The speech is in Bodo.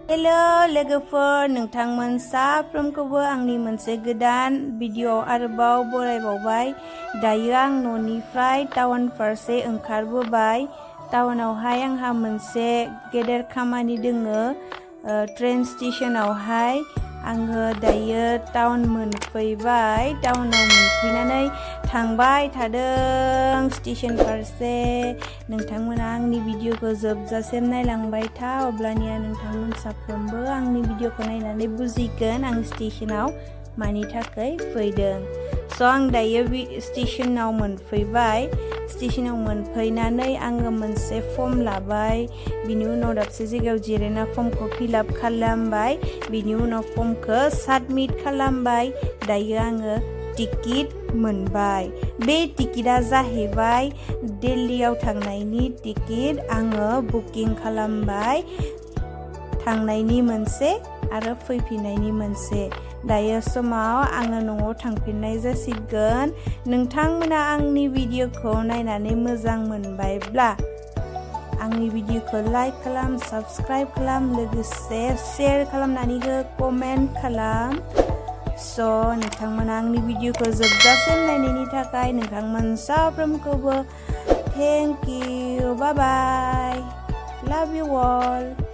हेलो लोगोफोर, नोंथांमोन साफ्रोमखौबो आंनि मोनसे गोदान भिडिअ आरोबाव बरायबावबाय। दायो आं न'निफ्राय टाउन फारसे ओंखारबोबाय। टाउनावहाय आंहा मोनसे गेदेर खामानि दोङो। ट्रेन स्टेशनावहाय आङो दायो टाउन मोनफैबाय। टाउनाव मोनफैनानै थांबाय थादों स्टेशन फारसे। नोंथांमोना आंनि भिडिअखौ जोबजासिम नायलांबाय था, अब्लानिया नोंथांमोन साफ्रोमबो आंनि भिडिअखौ नायनानै बुजिगोन आं स्टेशनाव मानि थाखाय फैदों। आं दायो स्टेशनाव मोनफैबाय। स्टेशनाव मोनफैनानै आङो मोनसे फर्म लाबाय। बिनि उनाव दाबसे जायगायाव जिरायना फर्मखौ फिलआप खालामबाय। बिनि उनाव फर्मखौ साबमिट खालामबाय। दायो आङो टिकेट मोनबाय। बे टिकेटआ जाहैबाय दिल्लीयाव थांनायनि टिकेट। आङो बुकिं खालामबाय, थांनायनि मोनसे आरो फैफिननायनि मोनसे। दायो समाव आङो न'आव थांफिननाय जासिगोन। नोंथांमोना आंनि भिडिअखौ नायनानै मोजां मोनबायब्ला आंनि भिडिअखौ लाइक खालाम, साबस्क्राइब खालाम, लोगोसे शेयार खालामनानै हो, कमेन्ट खालाम। नोंथांमोना आंनि भिडिअखौ जोबजासिम नायनायनि थाखाय नोंथांमोन साफ्रोमखौबो थेंक इउ। बाय बाय। लाभ इउ अल।